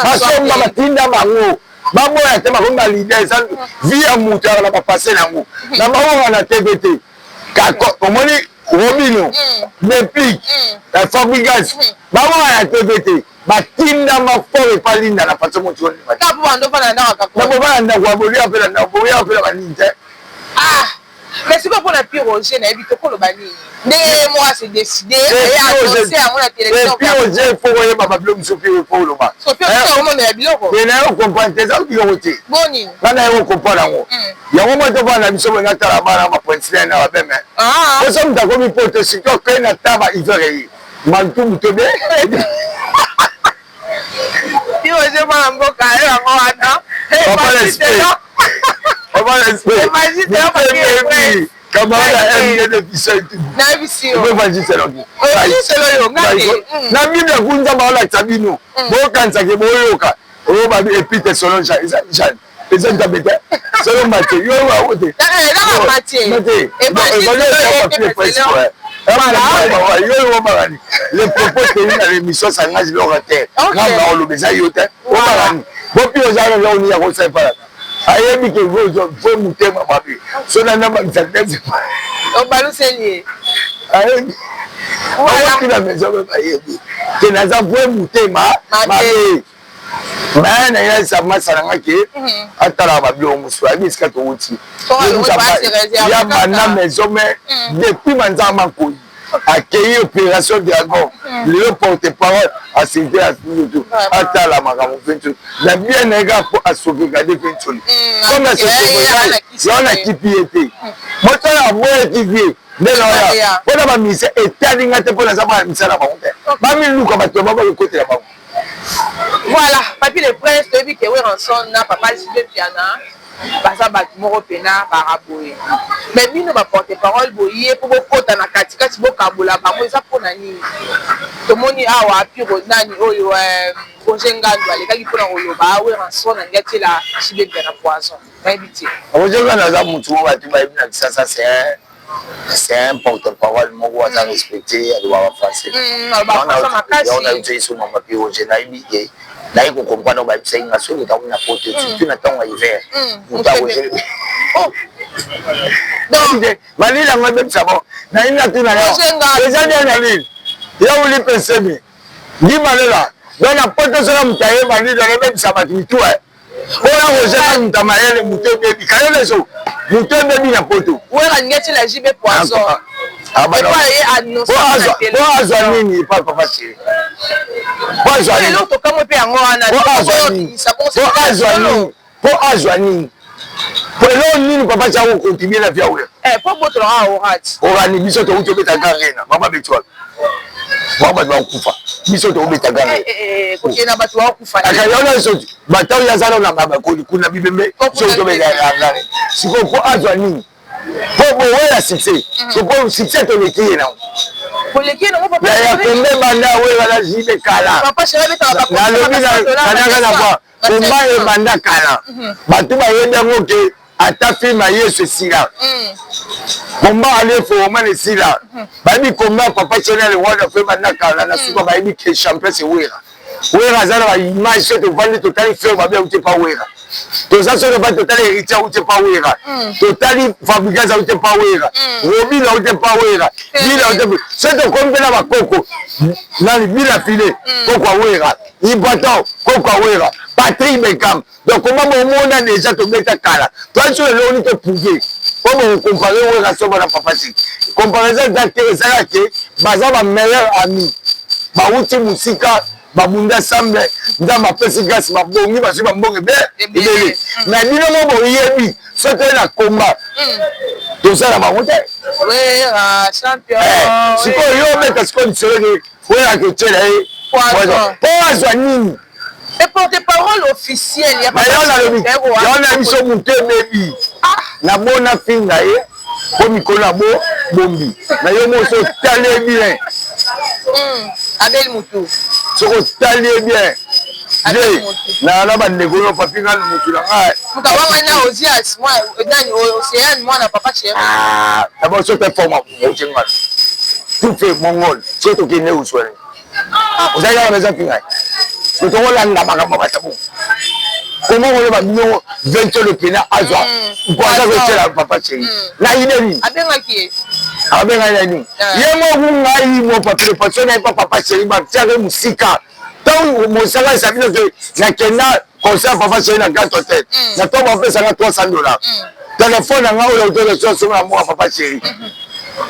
basomba batinda bango baboya te bakomi ba leader eza vie ya moto yaka na bapasse na yango na bango na tv te kako omoni Robino Deplick Fabrigas baboya na tv te batindama fort epa Linda na façon moto ondima te na bovanda ndako ya bolia mpe na ndako bolia mpe na banini te. Ah mais sikoyo mpona Pi Roger nayebi te okoloba nini ndenge ye moko ase decide aye annonce yango na television. Pi Roger faut koyeba ba biloko mosusu Pi faut oloba. So Pi Roger akomona biloko. Te naye comprendre te eza biloko te. Boni. Nga naye ko comprendre yango. Yango moi tofanda na biso boye natala bana ba pointine na ba beme. Poso moto akomi poto surtout akei na taba hiver eye. Mantu moto be. Pi Roger mwana mboka ye yango wana. Papa l'esprit. Papa l'esprit. Camarade ya MD de biso nayebisi yo na bible ku nzambe aolakisa bino bokanisake boyoka oyo babi epite selon Jean eza Jean eza nzambe te selon Matthieu yo yango te yo obakani le propos tenu na l'émission s'engage l'orateur nga oloba eza yo te obakani bopi oza na eloko nini ya kosala epai ayebi ke vo motema mabe so na nabakisa tete obaluseli ye ayebi awaki na maison mpe bayebi ke naza vrai motema mabe me nayebisa masa na nga ke atalaka babiloko mosusu ayebi esika towuti ya banda maison mais depuis manzaka mankoi akei opération dragon lelo porte parole asinte ya tutu atala makambo mpe na bien na ye kaka mpo asauvegarde mpe nsoni comme asauvegarde wana kipi ye te moto oyo aboyaki vie nde naoya mpo na bamisa etali nga te mpo naza mwana misala bango te bamiluka bato ya bango bakokotela bango. Voilà, Papy le Prince, toyebi ke Werrason na Papa JB Mpiana baza batu moko pena bara boye. Mais bino ba porte parole boye po bokota na kati kati bokabola bango eza pona nini? Tomoni awa Piro nani oyo Roger Ngandu alekaki pona koloba Werrason alingi atiela JB Mpiana poison. Nayebi te. Roger Ngandu aza mutu moko batu bayebi na Kisasa c'est un c'est un porte parole moko aza respecte alobaka français. Yango nayebi biso mama Pi Roger nayebi ke naye ko comprendre bayebisaki nga soki moto akomi na poto surtout na ntango ya hiver moto akoze malili yango ebebisa bon nayebi natuna yo eza bien na lile ya wuli pesemi ndimalela donc na poto soki moto ayeba lile ebebisa bato mitu oyo roger na moto ya mayele moto ebebi kayeleso moto ebebi na poto po azwa nini epa papa chéri po azwa nini po azwa nini po azwa nini po eloko nini papa chéri akocontribue na vie ya wera orani biso touti obeta garena mama beti wapi bango bato bakufa biso tobeta garena soki bato oyo aza na bakoli kuna bibembe soki tobeta gare sikoyo po azwa nini po boweya succès po succès toleki ye nango yaya kombe banda wera na jibe kala nalobi kanaka na kwa komba ebanda kala bato bayebi yango ke ata film ya yesu esila komba ale forman esila bayebi komba papa chenel rwanda fe banda kala na suka bayebi ke champion se wera. Wera aza na ba image, soki tovandi totali Ferre babi auti epa Wera, toza soki tovandi totali Héritier auti epa Wera, totali Fabricas auti epa Wera, Robino auti epa Wera, Bila auti, soki tokomi mpe na bakoko nani, Bila File koko ya Wera, Ibrator koko ya Wera, Patrick Beckham. Donc koma bomona deja tobeta kala, toyaki so eloko nini toprouve po bokocompare Wera soba na Papa Chic. Comparaison eza te, ezalaka ke baza ba meilleur ami, bawuti mosika, babunda ensemble, Nzambe apesi grâce, babongi, bazwi bambongo ebele. Mais bino mo boyebi soki toye na combat toza na bango te. Sikoyo yo obeta sikoyo lisolo ke Wera akotiela ye po azwa nini? Le porte-parole officiel ya Papa Chic. Yango na biso moto ebebi na bona finga ye po mikolo na bo bombi na yo moso otali ye bien. Abeli mutu. Soki otali ye bien je na na bandeko yo papi nga mutu na ngai. Mutu awanga na Ozias nani Oceane mwana Papa Chéri. Ah d'abord soki te forme otie nga tout fait mongol soki tokende oswele ozali kaka besoin finga ye tokolanda makambo ya bato bongo koma koloba bino vento le pena azwa mpo aza kotyela Papa Chéri na ide nini? Abengaki ye. Abengaki na nini? Ye moko ngai mo papi le patio na ye pa Papa Chéri batiaka mosika. Ntango mosala esa bino ke nakenda concert Papa Chéri na Grand Hotel, na ntango bapesanga $300, telefone na ngai oyo autorisation na mboka Papa Chéri.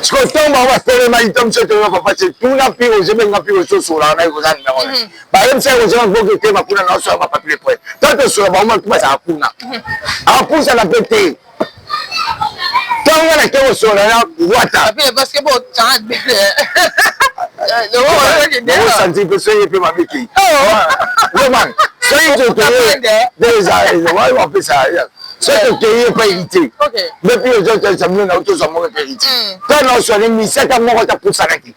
Sikoyo ntango bango batelemaki, ntango biso telema Papa Chéri, tuna mpi Roger, benga mpi Roger, osolaka na ye koza nimero na ye. Bayebisa ye Roger bakoki otema kuna na osola bapapi le point. Ntango tosola bango matu bazala kuna, akopusana mpe te. Ntango nga nake kosola na Wata osanti mpe soki mpe mabe kei loman, soki tokeye eza wapesa, soki tokei epa Héritier nde mpe ozotalisa bino na tozwa moko epa Héritier. Ntango na oswani misaka moko tapusanaki,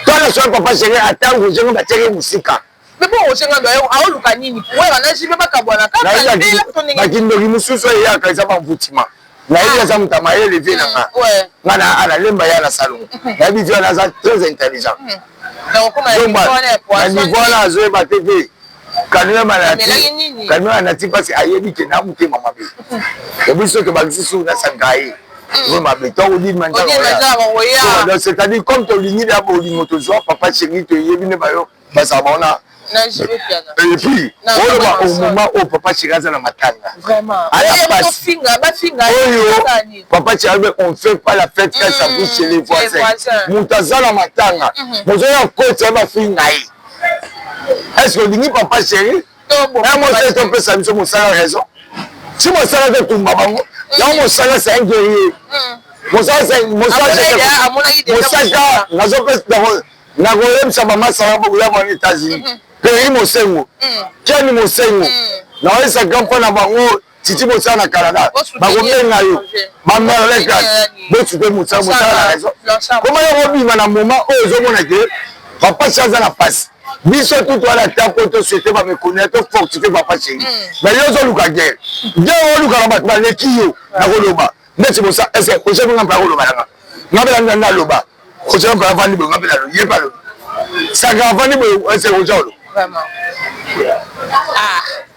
ntango na oswani Papa Chéri, ata Roger ngo batiaki mosika. Mais bon, Roger Ngando aoluka nini? Wera na JB bakabwana kaka libela to ndenge? Bakindoki mosusu eyaka eza bamvutima. Nayebi aza moto ya mayele, vie na nga, nga na analemba ya na salongo, nayebi vie wana aza très intelligent na niveau wana, azoyeba te te kanua nati mpasi, ayebi ke na motema mabe ebi soki bakisi suku nasanga ye oyo mabe ntango odima. Donc c'est-à-dire comme tolingi da bolingo, tozwa Papa Chéri, toyebi nde bayo bazala bango na. Et puis oloba au moment oyo Papa Chéri aza na matanga, aya pasi oyo Papa Chéri, on fait pas la fête quand ça bouge chez les voisins. Moto aza na matanga, mozoya koti bafinga ye. Est ce que olingi Papa Chéri mosala topesa biso mosala raison? Si mosala totumba bango yango, mosala c'est un guerrier, mosala mosaka. Nazopesa, nakoyebisa bamasaka bokoya bango États-Unis, Peri Mosengo, Keni Mosengo, nakoyebisa grand frère na bango Titi Mosala na Canada, bakobenga yo bamerlekas bosupe mosala. Mosala na raison, koma yo kobima na moment oyo ozomona ke Papa Chéri aza na pasi. Biso tutu wana ata po tosouhaite bamekoni, tofortifie Papa Chéri, mais yo ozoluka guerre. Guerre oluka na bato baleki yo na koloba neti mosa. Ese ojebi nga mpe akoloba nanga, nga mpe nanga naloba. Roger mpe avandi boye, nga mpe nalobi, ye mpe alobi, Saka avandi boye, ese Roger olobi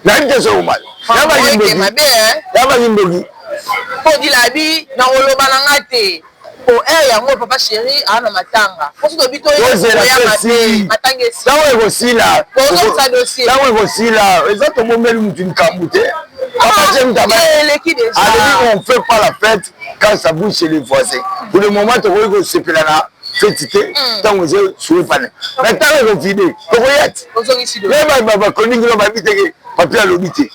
nayebi te soki omali ya bakindoki. Mpo dilabi na koloba na nga te po ere yango Papa Chéri aa na matanga, poso tobi tozela matanga. Ntango ekosila, ntango ekosila, eza tobombeli mutu likambo te. Papa Chéri eleki. Alobi on fait pas la fête quand ça bouge chez les voisins. Pour le moment tokoki kosepela na feti te ntango eza suwe pane, mais ntango ekovide tokoya ti bakoningi babi teke papi alobi te.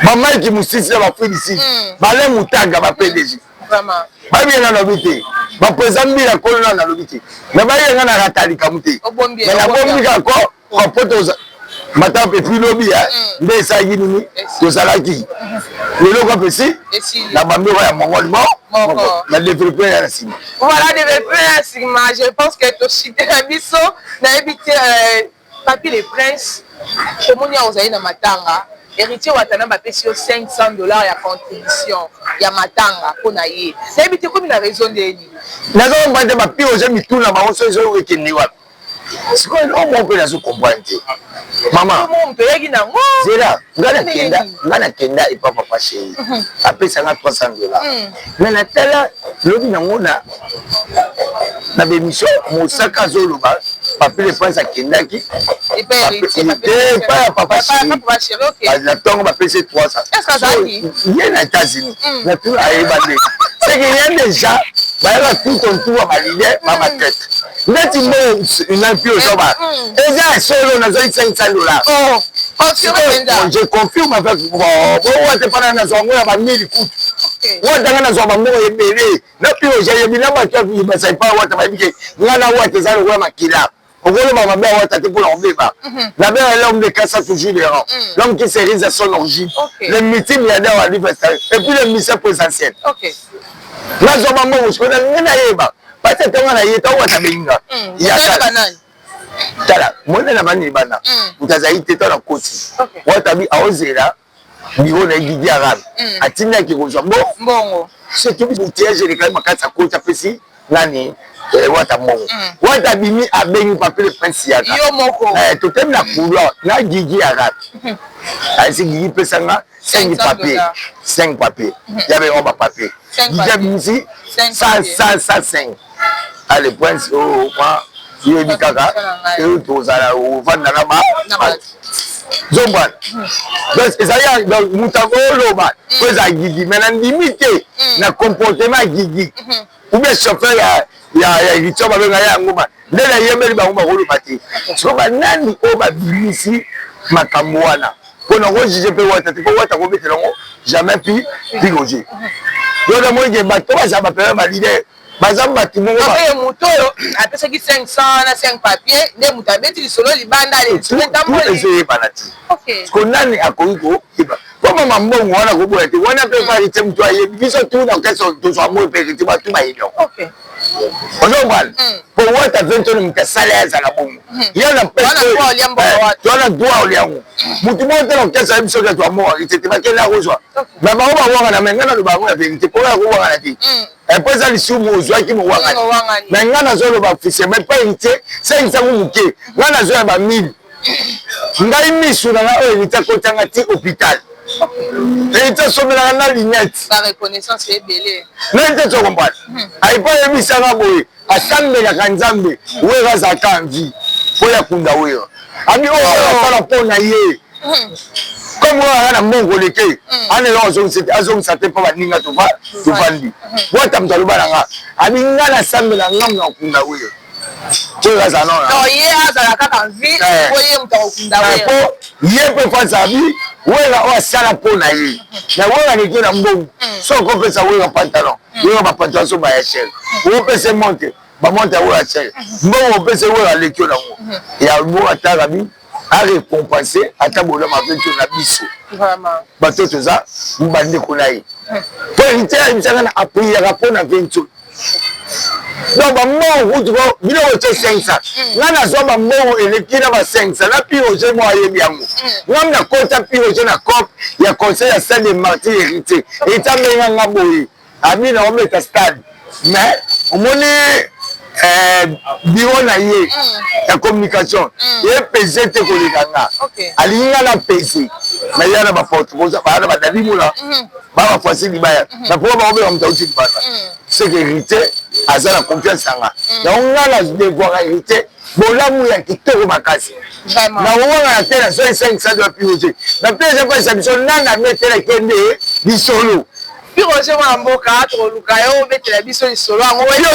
Bamaiki mosisi na bafridisi bale mutaga ba PDG bayebi nga nalobi te, baprésident Mbila kolo na nalobi te, mais bayebi nga na rata likambo te, mais nabombi kaka ko po toza mata. Et puis lobi nde esalaki nini? Tozalaki leloko apesi na bambeko ya mongol mo na développe ya na nsima. Voilà, développe ya nsima. Je pense que toshite na biso, nayebi te. Papi le Prince, tomoni awa ozali na matanga, Héritier Watana bapesi yo $500 ya contribution ya matanga mpo na ye. Nayebi te komi na raison ndeni. Nazomba te bapi oza mituna bango so ezo ekende wapi. Sikoyo eloko moko mpe nazo comprendre te mama. Zela, nga nakenda, nga nakenda epa papa chéri, apesa nga 300 $. Mais natala lobi nango na bémission, Mosaka azoloba Papi le Prince akendaki epai ya papa chéri na ntongo, bapesi 300. Ye na États-Unis natuna, ayeba nde c'est que ye déjà bayaka tout autour ya baleader bamatete neti mbongo napi ozoba eza ya solo. Nazwaki 500 $. Je confirme avec bowate mpana nazwa yango ya bamili kutu. Wata, nga nazwa bambongo ebele na pio jayebi na bato basai pa wata, bayebi ke nga na wata eza lokola makila. Okoloba mabe ya wata te mpona kobeba. Nabenga l'homme de Kasa toujours de rang, l'homme qui se rise à son origine, le multimilliardaire wa l'université et puis le mission présidentielle. Nazwa bambongo sikoyo, nalingi nayeba parce que ntongo na ye, ntango wata abengi nga ya tala mone na bani bana, moto azali te. To na koti wata bi aozela biro na ye, Gigi Arabe atindaki kozwa mbongo. Surtout bouteillage elekaki makasi. Akoti, apesi nani, wata mbongo. Wata abimi, abengi Papi le Prince, yaka. Yo moko. Totemi na couloir na Gigi Arabe. Ayesi Gigi, pesanga 5 papier, 5 papier ya bengo bapapier. Gigi abimisi 105. Ale Prince oyo mwa yoyebi kaka oyo tozala ovanda na ba zombwana. Donc ezali moto akoloba po eza Gigi, mais nandimi te na comportement ya Gigi ou bien chauffeur ya héritier babenga ye yango nde nayebeli bango bakoloba te. Siko banani oyo babimisi makambo wana mpona kojuger mpe wata te, mpo wata kobetela yango jamais. Pi Piroger yo namoni ke bato bazala bapere baleader, baza bato moko. Moto oyo apesaki 500 na 5 papier nde moto abeti lisolo libanda. Ezoyebana te ko nani akoki koyeba mpo mama mbongo wana koboya te. Wana mpe parité, moto ayebi biso tu na orchestre tozwa moi mpe bato bayebi yango. Ozomwana po wata ventoni, moto asala ye azala bongo ye na towana droit olia yango. Motu moko te na orchestre ayebi soki azwa mbongo arité te. Bakende akozwa na bango bawangana, mais ngai naloba yango ya vérité mpo oyo akowangana te, po eza lisumu ozwaki mowangani. Mais ngai nazoloba officiellement mpo héritier sengisango moke, ngai nazwa bamille. Ngai misu na ngai oyo héritier akotanga ti hôpital, héritier asombelaka na lunette. Ngai te, tocomprendre. Ayepo ayebisanga boye, asambelaka Nzambe Wera azalaka envie mpo ya kunda Wera abi oyo asala mpo na ye comme oyo aza na mbongo leke ana eloko azongisa te mpo baninga tovandi. Wata moto aloba na nga, abi nga nasambela ngamu na kokunda Wera oyo azala. Ye azala kaka vie po ye moto akokunda. Po ye mpe fasi abi Wera oyo asala mpo na ye na Wera leki na mbongo. So okopesa Wera pantalon, Wera bapantalon so baya cher, okopesa montre, bamontre ya Wera cher, mbongo opesa Wera aleki yo nango ya mbongo. Ataka bi arécompense ata bolama mpe na biso bato toza bandeko na ye, po héritier ayebisaka na apriaka mpo na ventio. Donc bambongo kutu biloko tie 500, nga nazwa bambongo eleki na ba 500 na Piroger mo ayebi yango. Ngam nakota Piroger na cope ya conseil ya salle de martyr. Héritier abenga nga boye, abi na obeta stade, mais omoni bureau na ye ya communication ye pese te koleka nga. Alingi nga na pese, mais ya na baporte baya na badali mona baba Francis Libaya na mpo bakobenga moto auti libanda. C'est que héritier aza na confiance yanga, yango nga na devoir héritier bolamu ya kitoko makasi. Nakowangana te na soki 500 ya Piroger na Piroger mpesa biso nani abetelaki nde lisolo. Piroger, mwana mboka, tokoluka yo obetela biso lisolo yango. Omoni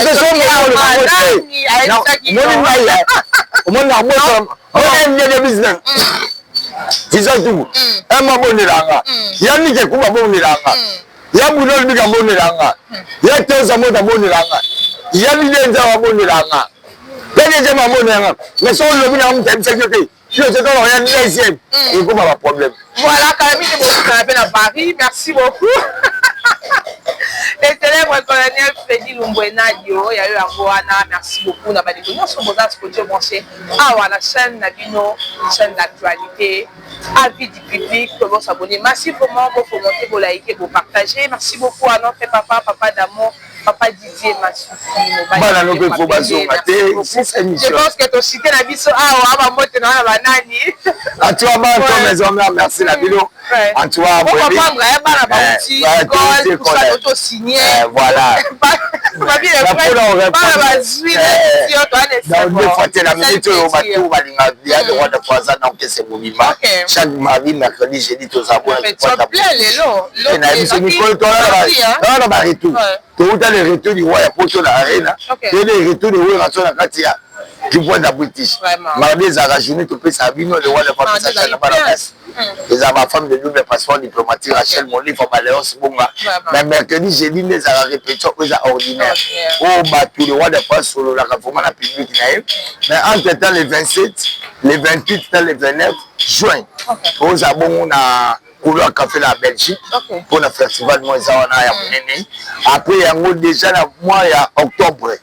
ngai, omoni nabosa ndenge business visa tuku ema bonelanga ya nike kuba bonelanga ya budol bika bonelanga ya toza moto abonelanga ya lidenza abonelanga pdg mabonelanga. Mais soki olobi nanga moto ayebisaki yo te, yo totala ya deuxième ekoma baproblème. Voilà, Kalamine Bokutana mpe na Paris. Merci beaucoup. Le célèbre colonel Freddy Lumbwenadio, ya yo yango wana. Merci beaucoup na bandeko nyonso boza scotché, branché awa na chaîne na bino, chaîne d'actualité, avis du public. Bo s'abonner massivement, bo commenter, bo liker, bo partager. Merci beaucoup à notre papa, papa d'amour, papa Didier. Didier Masuki, mobali Bana no mpe fo bazonga te. Je pense que tosite na biso awa bambote na wana banani. En tout cas, bana to maison mère, merci na bino. En tout cas, comprendre bana bauti école, tout ça, tosigné. Voilà. Bana bazwi. Donc deux fois te na minute oyo, bato balinga ya le roi de Poisa na orchestre mobimba, chaque mardi, mercredi, jeudi toza bona. Na biso mikolo toza na baretour, touta le retour du roi ya poto na arena, te le retour de Werason na kati ya Kimpwanza British. Mardi ezalaka journée topesaka bino le roi de apesaka na bana basi, ezala bafemme de double passeport diplomatique, Rachel Molifa, Baléonce Bonga. Mais mercredi, jeudi nde ezalaka répétition oyo eza ordinaire, oyo bato le roi de France sololaka vraiment na public na ye. Mais entre temps, le 27, le 28 na le 29 juin, oza bongo na Couloir Café na Belgique mpona festival mo eza wana ya monene. Après yango, déjà na mois ya octobre,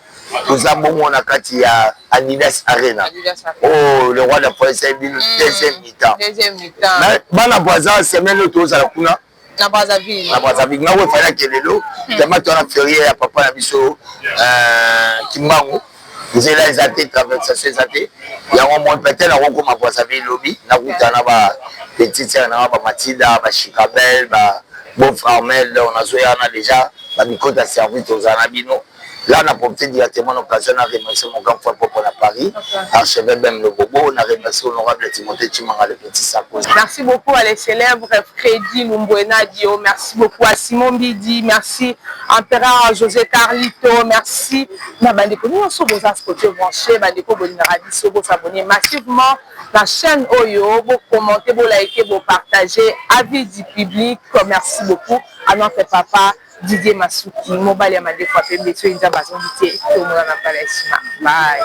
toza bongo na kati ya Adidas Arena oyo le roi de France bino deuxième mi-temps. Bana Braza, semaine oyo tozala kuna. Na Brazzaville. Na Brazzaville. Ngango efalaki lelo tellement toza na férié ya papa na biso Kimbangu, nzela eza te, traversation eza te. Yango moi peut-être nakokoma Brazzaville lobi, nakuta na ba petite sœur nanga, bamatida, bachikabel, ba beau farmel. Donc nazoya na déjà babikota service, tozala na bino là. Na profité directement l'occasion na remercier mon grand frère Popo na Paris, archevêque Ben Le Bobo, na remercier honorable Timothée Chimanga, le petit Sarkozy. Merci beaucoup à les célèbres Freddy Lumbuenadio, merci beaucoup à Simon Bidi, merci Empereur José Carlito, merci na bandeko nyonso boza scotché, branché. Bandeko bolingaka biso, bosabonner massivement na chaîne oyo, bocommenter, bolike, bopartager. Avis du public, merci beaucoup à notre papa Didier Masuki, mobali ya mandefu ya pembe. Soki Nzambe azongi te, tomona na mbala ya nsima. Bye.